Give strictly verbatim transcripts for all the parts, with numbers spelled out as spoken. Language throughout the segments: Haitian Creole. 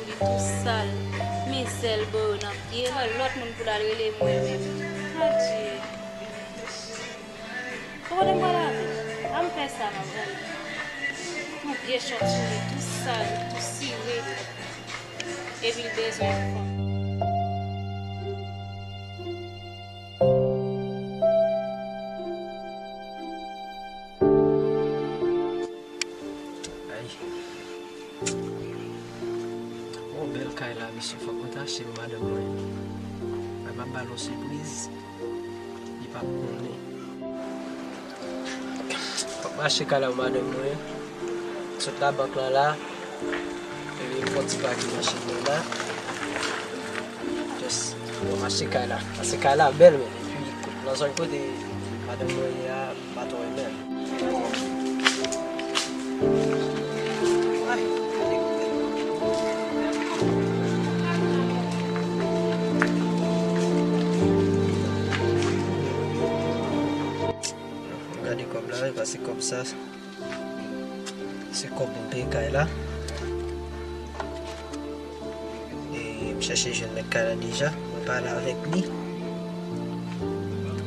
Li tou sal, men sèl bò yo nan pye, e lè lòt moun pou l al rele mwen menm. Adye. Ou kote m pral lave? An m fè sa m ap gade. Yon vye chòt sou li, tou sal, tou sire. Epi l bezwen fanm. Ay. Yon bèl kay la, mesye, fòk mwen ta achte pou madanm mwen. Mwen m ap ba l yon sipriz, li p ap konnen. Fòk m achte kay la pou madanm mwen. Sot labank lan la, epi m fè yon ti pake machin mwen la. Just, bon, m achte kay la. Paske kay la bèl, men epi nan zòn kote madanm mwen ye a, m pa twò renmen l. Gade kòb la, wi, paske kòb sa, se kòb pou m peye kay la. E m chèche jwenn mèt kay la deja. Mwen pale avèk li.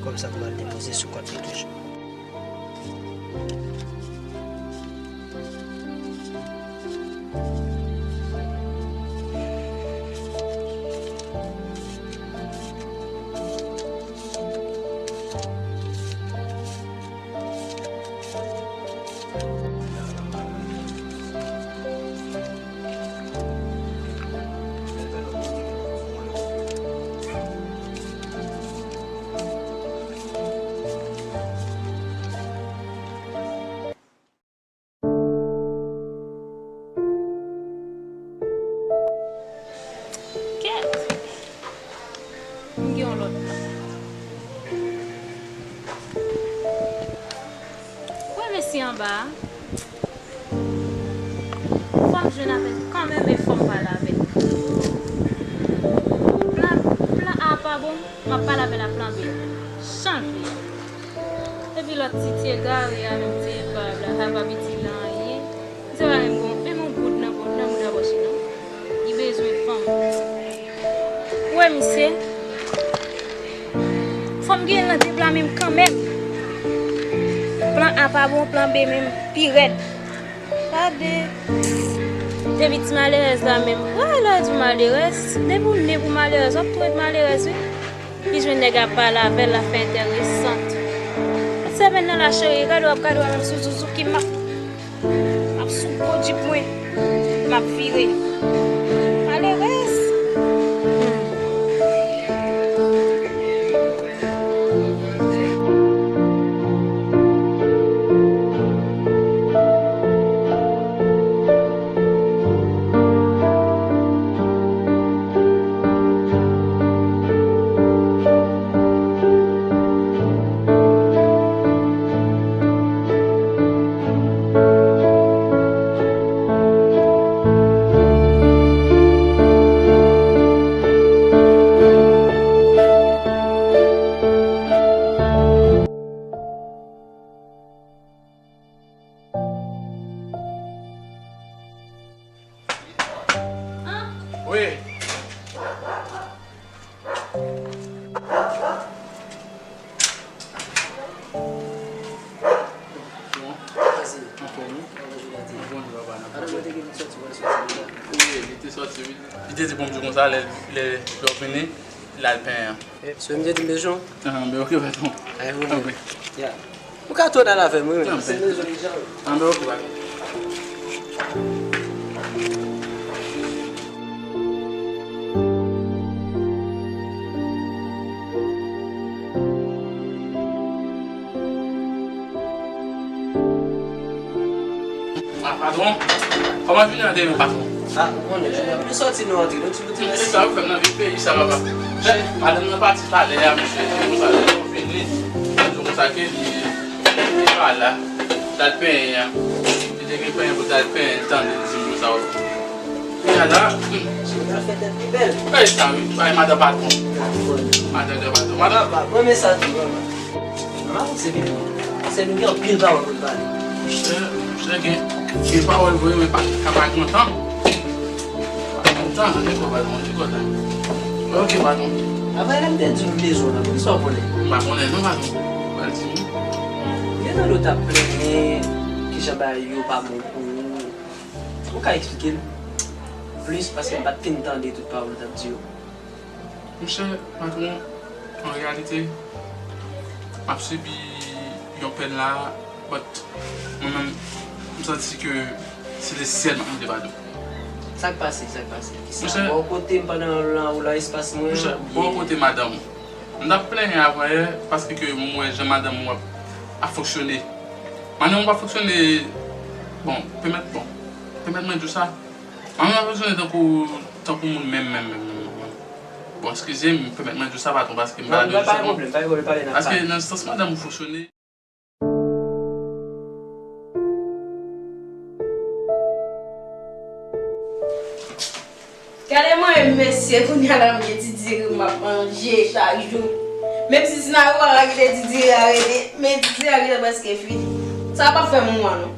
Kòb sa pou m al depoze sou kont li toujou. Kèt! M gen yon lòt plan. Ou wè mesye anba a? Fò m jwenn avè l kanmenm e fò m pale avè l. Plan, plan A pa bon, m ap pale avè l a plan B. Jan l vle. Epi lòt ti, ti egare a menm, ti epave la, sa pa itil anyen. Misye pa menm gon, menm yon goud nan pò, nan mouda pòch li non. Li bezwen fanm. Ou wè misye? Fò m gen nan de plan menm kanmenm. Plan A pa bon, plan B menm pi rèd. Gade. Depi ti malerèz la menm. Wè lè w di malerèz, depi w ne pou malerèz, w ap tou ret malerèz wi. Li jwenn nèg ap pale avè l, l ap fè enteresant. Lòt semèn nan la cheri, gade w ap gade w menm sou zouzouki m ap, m ap sou gwo djip mwen, m ap vire. Malerèz! Hmm. Wi. Bon. Anfòm, wi. Anfòm, wi, papa, anfòm. Wi, li te sòti, wi. Li te di pou m di konsa, lè, lè, lè w fini, l al penyen an. Eh, so m te di m bezwen w? Ah, ben, ok, patwon. Ay, wi. Tanpri. Ya. Ou ka tounen al avè m, wi, men. Tanpri. Se bezwen li jan. Ah, ben, ok, patwon. Ah, patwon. Kòman jounen an te ye, patwon? Ah, ou konnen, jounen an, nou sòti, nou antre, nou ti bout. E sa yo fè nan vi peyi sa, papa. Madanm nan pati talè a, mesye, di konsa, lè nou fini, di konsa ke li, li pa la. L al penyen an. Li te gen penyen pou l al penyen, li tande, li di m konsa. Kounye a la, hmm. Cheri, al fè tèt li bèl. E sa, wi. Bay madan patwon. Madan de patwon. Madan. Mwen, men sa tou, vrèman. Mwen pa panse byen. Se nou gen anpil pawòl pou n pale. Misye, misye gen anpil pawòl vre, men pa ka pa kontan. Sa, ann, ann, patwon, ann, patwon. Ok, patwon. Apre lè m te di w m bezwen w la, poukisa w konnen? M pa konnen non, patwon. Ou pral di m. M te tande w t ap plenyen kijan bagay yo pa bon pou ou. Ou ka eksplike m plis, paske m pa t fin tande tout pawòl ou t ap di yo. Monchè, patwon, an reyalite, m ap sibi yon pèn la, but mwen menm, m santi ke se lesyèl m ap mande padon. Sa k pase? Sa k pase? Kisa? Monchè, bò kote m pandan w lan, ou lan espas mwen, monchè, bò kote madanm ou. M t ap plenyen avanyè paske ke m wè jan madanm ou ap, ap fonksyone. Madanm ou pa fonksyone, bon, pèmèt, bon, pèmèt mwen di w sa. Madanm ou pa fonksyone tankou, tankou moun menm, menm, menm, menm, menm. Bon, eskize m, pèmèt mwen di w sa, patwon, paske m pa la de sa non. Paske nan sans madanm ou fonksyone. Gade mwen menm mesye, kounye a la m gen ti diri m ap manje chak jou. Menm si Sinaryo pa ka kite ti diri a rete, men ti diri a gentan prèske fini. Sa p ap fè m mwa non.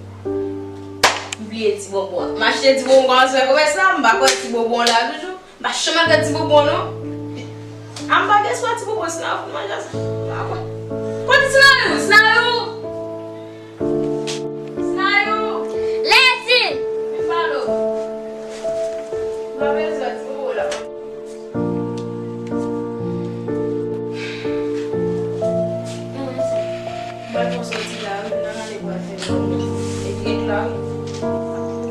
M bliye ti bonbon an. M achte ti bonbon, kòmanse fè komès la, m pa kwè ti bonbon an la toujou. M pa janm al gad ti bonbon non. A m pa gen espwa ti bonbon, Sinaryo fout manje sa. M pa kwè. Kote Sinaryo? Sinaryo! Sinaryo! Lèzin! Vin pale w. M pa bezwen ti bonbon la. Mwen fè w soti la wi, m nan ale pral fè epi la wi.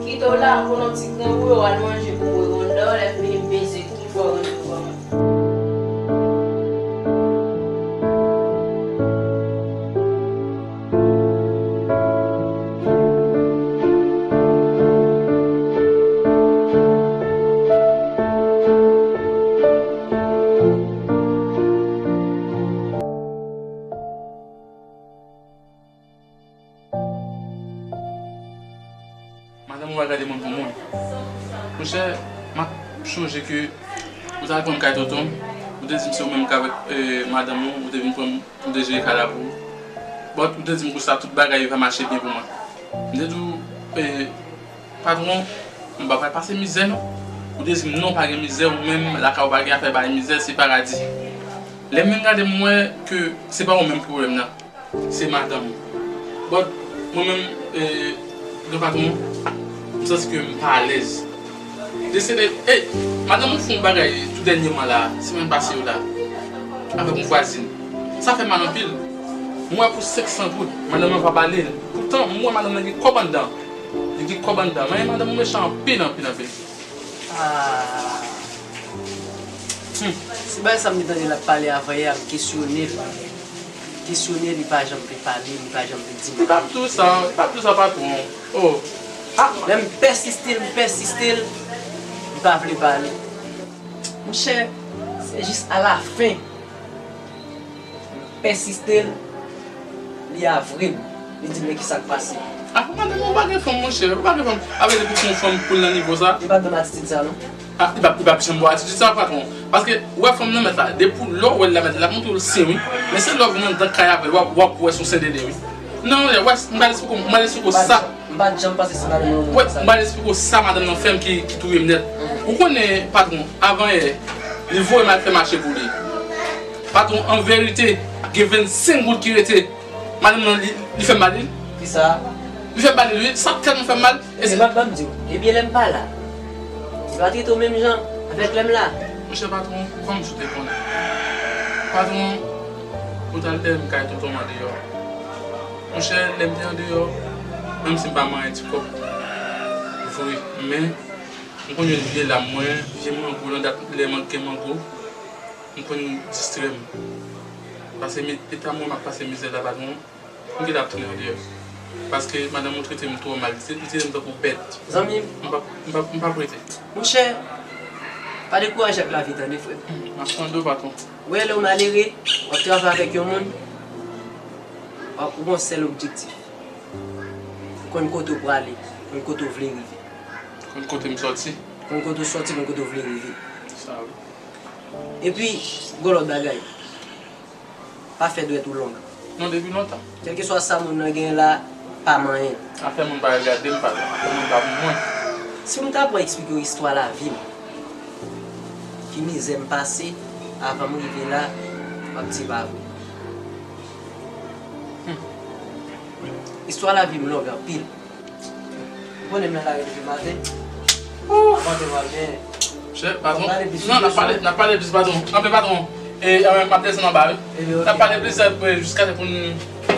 Kite w la, m pran yon ti gran bouyon, w al manje pou mwen, ronda w, lè m vini m peze kou, m fè w randevou ban mwen. Madanm ou pa gade mwen pou moun. Monchè, m ap chonje ke ou t al pran m kay tonton m, ou te di m se ou menm k avèk, eh, madanm ou, ou te vin pran m, ou te jere kay la pou ou. But ou te di m konsa tout bagay va mache byen pou mwen. M te di w, eh, patwon, m pa pral pase mizè non. Ou te di m non, pa gen mizè, ou menm lakay ou pa gen afè bay mizè, se paradi. Lè m vin gade m wè ke se pa ou menm ki pwoblèm nan. Se madanm ou. But mwen menm, eh, gran patwon, m santi ke m pa alèz. Desede, eh, madanm ou fè yon bagay tou dènyèman la, semèn pase yo la, avèk yon vwazin. Sa fè mal anpil. M wè pou senk san goud, madanm nan pa ba li l. Poutan, m wè madanm nan gen kòb anndan. Li gen kòb anndan. Men madanm ou mechan anpil, anpil, anpil. Ah. Hmm. Se bagay sa m te tande l ap pale avanyè a, m kesyone l. Kesyone l, li pa janm vle pale, li pa janm vle di m anyen. Li p ap di w sa, li p ap di w sa, patwon. Oh. Ah, lè m pèsiste l, m pèsiste l, li pa vle pale. Monchè, se jis alafen. Pèsiste l, li avre m. Li di m men kisa k pase. Apa madanm ou pa gen fanm, monchè, ou pa gen fanm. Apa depi se yon fanm pou l nan nivo sa. Li pa t ban m atitid sa non. Ah, li p ap, li p ap janm ba w atitid sa, patwon. Paske ou wè fanm nan mèt la, depi lè w wè l la mèt la, l ap montre w l sen wi. Men se lè w vin anndan kay avè l, w ap, w ap wè se yon sen dede wi. Non, wè, m pral esplike w, m pral esplike w sa. M pa t janm panse se madanm nan konsa. Wè, m pral esplike w sa madanm nan fè m ki, ki touye m nèt. Ou konnen, patwon, avanyè, li voye m al fè mache pou li. Patwon, an verite, gen vennsenk goud ki rete. Madanm nan, li, li fè m ba li l. Kisa? Li fè m ba li l, wi. Sa tèlman fè m mal. E se, ban, ban m di w. Ebyen, lè m pa la, li pa trete w menm jan avèk lè m la. Monchè patwon, kòmsi w te konnen. Patwon, ou t al dèyè m kay tonton m andeyò. Monchè, lè m te andeyò, menm si m pa manyen ti kòb vre, men m konn jwenn vye lam mwen, vye mango, nan dat lè man-, gen mango, m konn distrè m. Paske mi-, eta mwen m ap pase mizè la, patwon, m genlè ap tounen andeyò. Paske madanm ou trete m twò mal, li te-, li trete m tankou bèt. Zanmi m. M p ap, m p ap, m p ap rete. Monchè, pa dekouraje ak lavi, tande, frè m. M ap tande w, patwon. Ou wè, lè w malere, w ap travay avèk yon moun, w ap, ou gon sèl objektif. Konn kote w prale, konn kote w vle rive. Konn kote m sòti. Konn kote w sòti, konn kote w vle rive. Sa wi. Epi, gon lòt bagay. Pa fè dwèt ou long. Non, depi lontan. Kèlkeswa sa moun nan genyen la, pa manyen l. Afè moun pa regade m, patwon. Afè moun pa pou mwen. Si m ta pran eksplike w istwa lavi m, Mizè m pase avan m rive la, m ap di pa vre. Hmm. Istwa lavi m long anpil. Ou konnen m nan lari depi maten. Ou. Avan te pral byen. Chè, patwon. N ap pale plis. Non, n ap pale, n ap pale plis, patwon. Anpil, patwon. E, e, m ap desann anba, wi. N ap pale plis, e, jiskaske pou n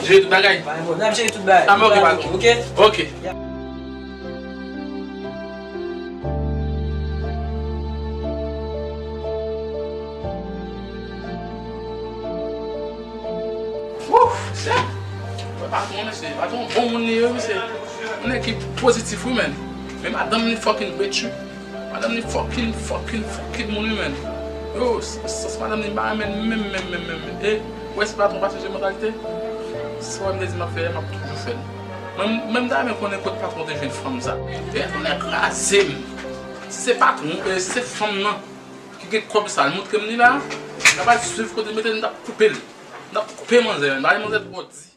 jere tout bagay. Pa gen pwoblèm. N ap jere tout bagay. A, men, ok, patwon. Ok. Ok. Wouf, chè. Wè, patwon, mesye. Patwon, bon moun li ye, wi, mesye. Yon nèg ki pozitif, wi, menn. Men madanm li fucking bèt, wi. Madanm li fucking, fucking, fucking moun, wi, menn. Yo, s-, s-, s-, madanm li m pa renmen menm, menm, menm, menm, menm. E, wè, si patwon pa chanje mantalite, sa w wè m te di m ap fè, m ap toujou fè l. Mwen, mwen, m ta renmen konnen kot patwon te jwenn fanm sa. E, tounen kraze m. Si se patwon, e, si se fanm nan ki gen kòb sa, l montre m li la, m ta pral swiv kote l mete l, m t ap koupe l. M t ap koupe manzè, menn. Bagay manzè twò di.